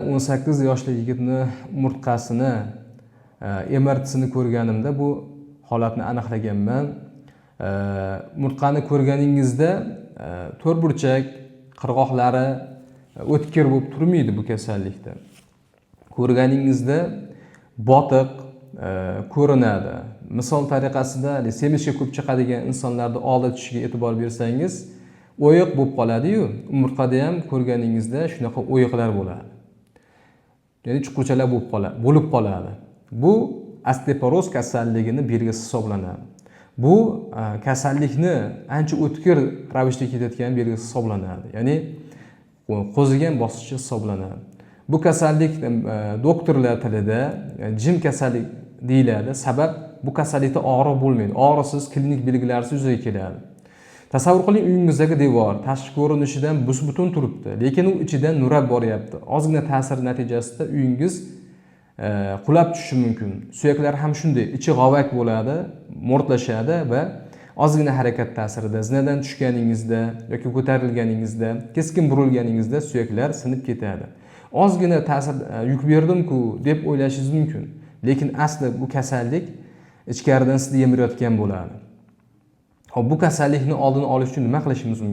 18 yoshli yigitni umurtqasini MRTsini ko'rganimda bu holatni aniqlaganman. Umurtqani ko'rganingizda to'rtburchak qirg'oqlari o'tkir bo'lib turmaydi. Bu kasallikda ko'rganingizda botiq ko'rinadi. Misol tariqasida, semizga ko'p chiqadigan insonlarni oldi tishiga e'tibor bersangiz, o'yiq bo'lib qoladiyu, umurtqada ham ko'rganingizda shunaqa o'yiqlar bo'ladi, ya'ni chuqurchalar bo'lib qoladi. Bu osteoporoz kasalligini belgisi hisoblanadi. Bu kasallikni ancha o'tkir ravishda ketayotgan belgisi hisoblanadi, ya'ni qo'zigan bosqichi hisoblanadi. Bu kasallik doktorlar tilida jim kasallik deyiladi. Sabab, bu kasallikda og'riq bo'lmaydi, og'riqsiz, klinik belgilarsiz yuzaga keladi. Tasavvur qiling, uyingizdagi devor tashqi ko'rinishidan bus butun turibdi, lekin u ichidan nurab boryapti. Ozgina ta'sir natijasida uyingiz qulab tushishi mumkin. Suyaklar ham shunday, ichi g'ovak bo'ladi, mo'rtlashadi va ozgina harakat ta'sirida, zinadan tushganingizda yoki ko'tarilganingizda, keskin burilganingizda suyaklar sinib ketadi. Ozgina ta'sir yuk berdimku deb o'ylashingiz mumkin, lekin asli bu kasallik ichkaridan sizni yemirayotgan bo'ladi. Ho'p, bu kasallikni oldini olish uchun nima qilishimiz mumkin?